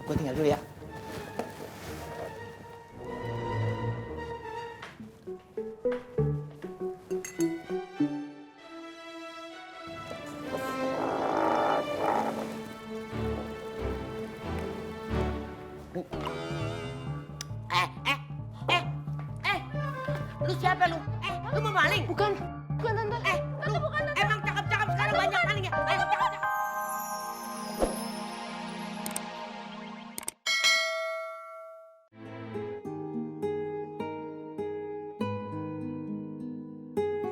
Gue tinggal dulu ya. Lu siapa lu? Lu mau maling? Bukan tante. Lu emang cakep-cakep sekarang banyak maling ya? Cakep-cakep.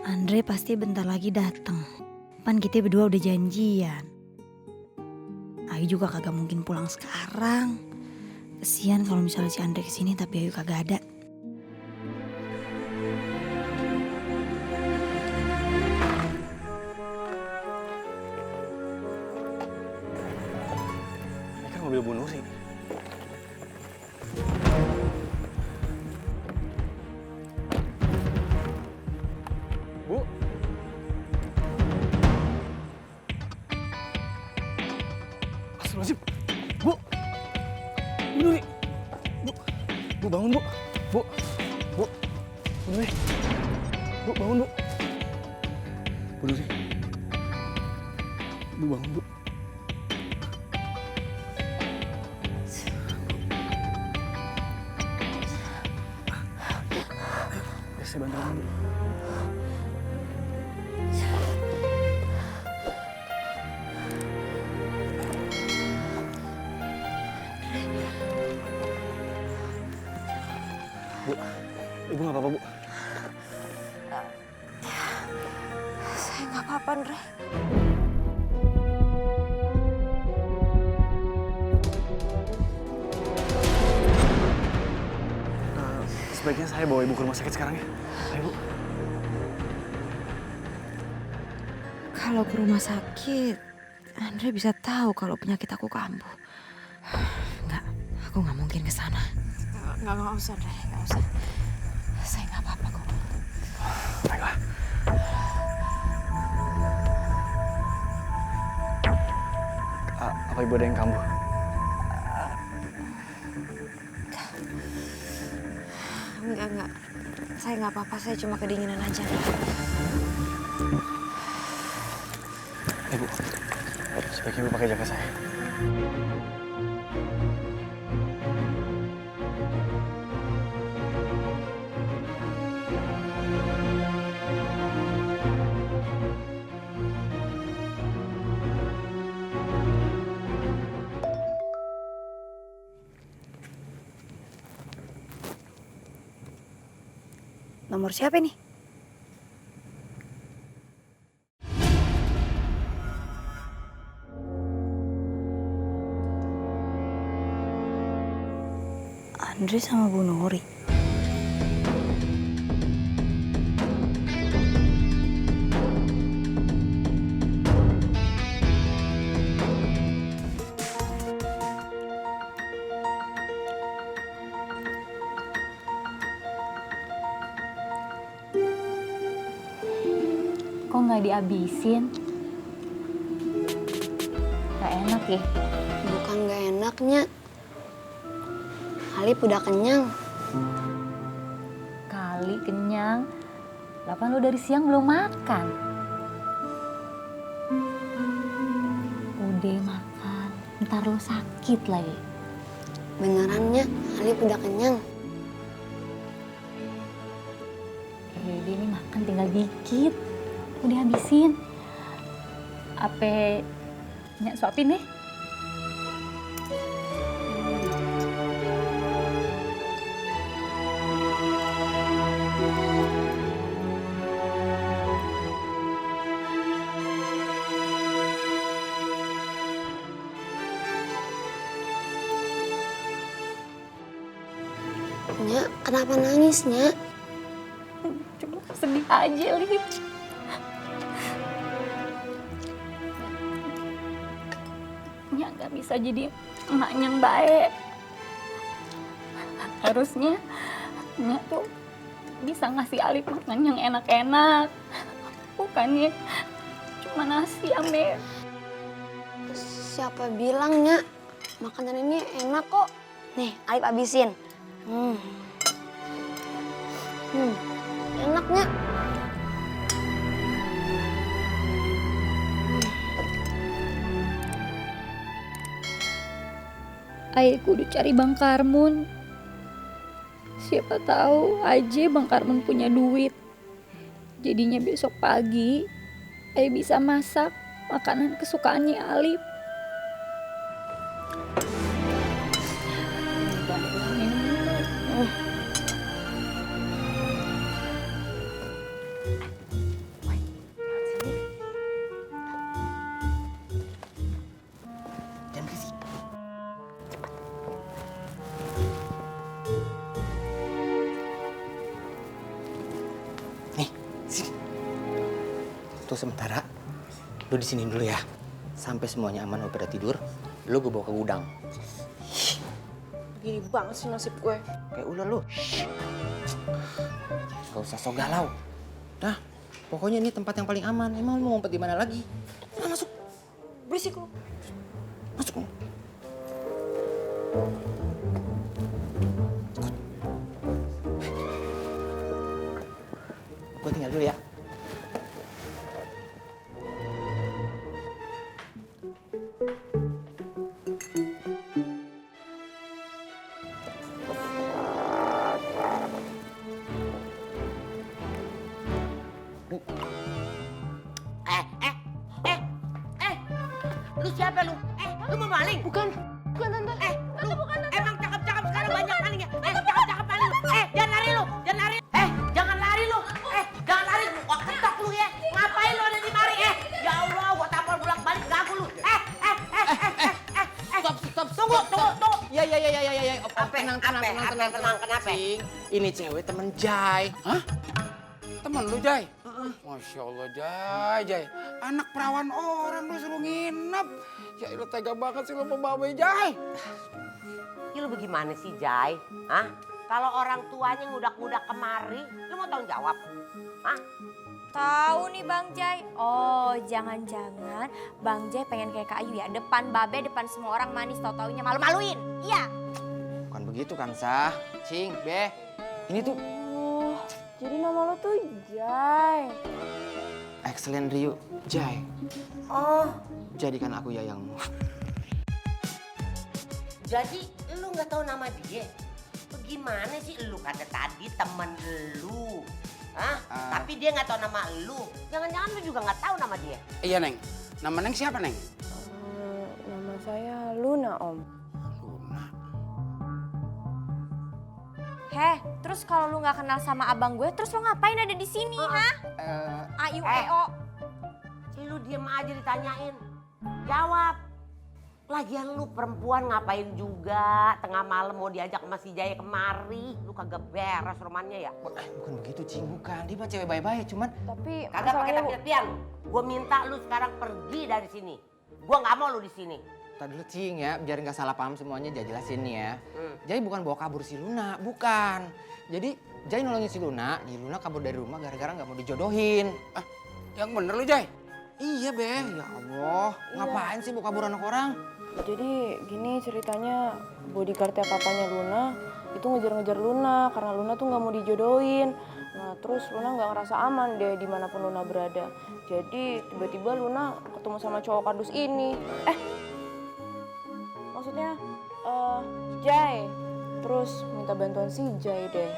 Andre pasti bentar lagi datang. Pan kita berdua udah janjian. Ayu juga kagak mungkin pulang sekarang. Kesian kalau misalnya si Andre kesini tapi Ayu kagak ada. Ini kan mobil Bu Nuri. Bu. Astagfirullahaladzim. Bu. Bu Nuri. Bu. Bu bangun, Bu. Bu. Bu. Bu Nuri. Bu bangun, Bu. Bu Nuri. Bu bangun, Bu. Ya, saya bantu kamu, Bu. Bu, ibu nggak apa-apa, Bu. Saya nggak apa-apa, Andre. Sebaiknya saya bawa ibu ke rumah sakit sekarang ya. Ayo, Bu. Kalau ke rumah sakit, Andre bisa tahu kalau penyakit aku kambuh. Enggak, aku nggak mungkin ke sana. Nggak usah, Andre. Nggak usah. Saya nggak apa-apa kok. Baiklah. Apa ibu ada yang kambuh? Enggak. Saya nggak apa-apa. Saya cuma kedinginan aja. Ibu, sebaiknya ibu pakai jaket saya. Nomor siapa nih? Andre sama Bu Nuri. Kok nggak dihabisin? Gak enak ya? Bukan nggak enaknya. Alip udah kenyang. Kali kenyang. Lapan lu dari siang belum makan. Udah makan, ntar lu sakit lagi. Benerannya Alip udah kenyang. Dia ini makan tinggal dikit. Udah habisin. Ape nyak suapin nih. Nya, kenapa nangis, Nya? Cuma sedih aja, Lip. Nya gak bisa jadi emak yang baik. Harusnya Nya tuh bisa ngasih Alip makan yang enak-enak. Bukannya cuma nasi ame. Siapa bilang, Nya? Makanan ini enak kok. Nih, Alip habisin. Enaknya. Ai kudu cari Bang Karmun. Siapa tahu aja Bang Karmun punya duit. Jadinya besok pagi Ai bisa masak makanan kesukaannya Alip. Jangan berisik. Nih, sini. Tuh sementara, lu di sini dulu ya. Sampai semuanya aman, lu pada tidur, lu gue bawa ke gudang. Gini banget sih nasib gue. Kayak ular lu. Gak usah sok galau. Dah, pokoknya ini tempat yang paling aman. Emang lu mau ngumpet di mana lagi? Nah, masuk. Berisik lu. Masuk. Gue tinggal dulu ya. Lu siapa lu? Lu mau maling? Bukan tante. Lu emang cakep-cakep sekarang banyak maling ya? Cakep-cakep maling lu. Jangan lari lu, jangan lari. Jangan lari lu. Jangan lari. Gua ketok lu ya. Ngapain lu ada di mari? Ya Allah, gua tampol bolak-balik ganggu lu. Stop. Tunggu. Ya. Tenang. Kenapa? Cing, ini cewek temen Jai. Hah? Temen lu, Jai? Masya Allah, Jai. Anak perawan orang lu suruh nginep. Ya lu tega banget sih lu membawa Jai. Ya lu bagaimana sih, Jai? Hah? Kalau orang tuanya ngudak-ngudak kemari, lu mau tanggung jawab? Hah? Tahu nih Bang Jai. Oh, jangan-jangan Bang Jai pengen kayak Kak Ayu ya. Depan babe, depan semua orang manis, tau-taunya malu-maluin. Iya. Bukan begitu kan, Sah? Cing, Be. Ini tuh Jadi nama lo tuh Jai. excellent Rio, Jai. Oh, Jadikan aku yayangmu. jadi lu nggak tahu nama dia? Bagaimana sih lu kata tadi temen lu? Hah? Tapi dia nggak tahu nama lu. Jangan-jangan lu juga nggak tahu nama dia? Iya, Neng. Nama Neng siapa, Neng? Nama saya Luna, Om. Luna. Heh, terus kalau lu nggak kenal sama abang gue, terus lu ngapain ada di sini, hah? Ayu, EO. Lu diem aja ditanyain. Jawab. Lagian lu perempuan ngapain juga tengah malam mau diajak sama si Jaya kemari. Lu kagak beres romannya ya? Bukan begitu, Cing. Bukan. Dia mah cewek baik-baik, cuman Tapi Kagak pakai masalahnya tapi-tapian. Gue minta lu sekarang pergi dari sini. Gue nggak mau lu di sini. tadi dulu, Cing, ya, biar nggak salah paham semuanya, Jai jelasin nih ya. Jai bukan bawa kabur si Luna, bukan. Jadi Jai nolongin si Luna, Luna kabur dari rumah gara-gara nggak mau dijodohin. Ah, yang bener lu, Jai? Iya, Be. Ya Allah, ngapain sih bawa kabur anak orang? Jadi gini ceritanya, bodyguardnya papanya Luna itu ngejar-ngejar Luna karena Luna tuh nggak mau dijodohin. Nah terus Luna nggak ngerasa aman deh dimanapun Luna berada. Jadi tiba-tiba Luna ketemu sama cowok kardus ini. Maksudnya Jai. Terus minta bantuan si Jai deh.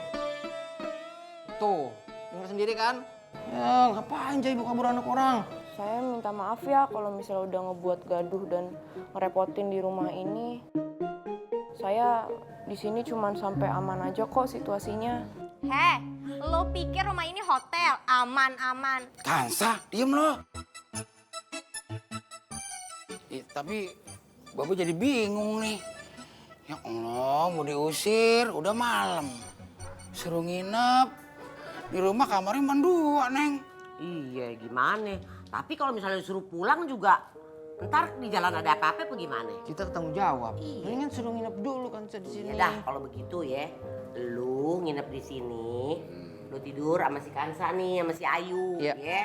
Tuh, denger sendiri kan? Ya, ngapain Jai bawa kabur anak orang? Saya minta maaf ya kalau misalnya udah ngebuat gaduh dan ngerepotin di rumah ini. Saya di sini cuman sampai aman aja kok situasinya. Heh, lo pikir rumah ini hotel? Aman-aman. Kansa, diem lo. Tapi Bapak jadi bingung nih. Ya Allah, mau diusir, udah malam. Suruh nginep. Di rumah kamarnya cuma 2, Neng. Iya gimana? Tapi kalau misalnya disuruh pulang juga ntar di jalan ada apa-apa gimana? Kita tanggung jawab. Iya. Mendingan suruh nginep dulu kan di sini. Ya dah kalau begitu ya, lu nginep di sini, lu tidur sama si Kansa nih, sama si Ayu, Iya. ya.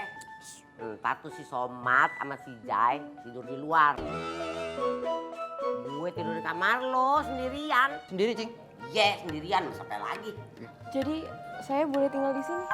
Ntar tuh si Somat sama si Jai tidur di luar. Gue tidur di kamar lo sendirian. Sendiri, Cing. Iya, sendirian. Sampai lagi. Jadi saya boleh tinggal di sini?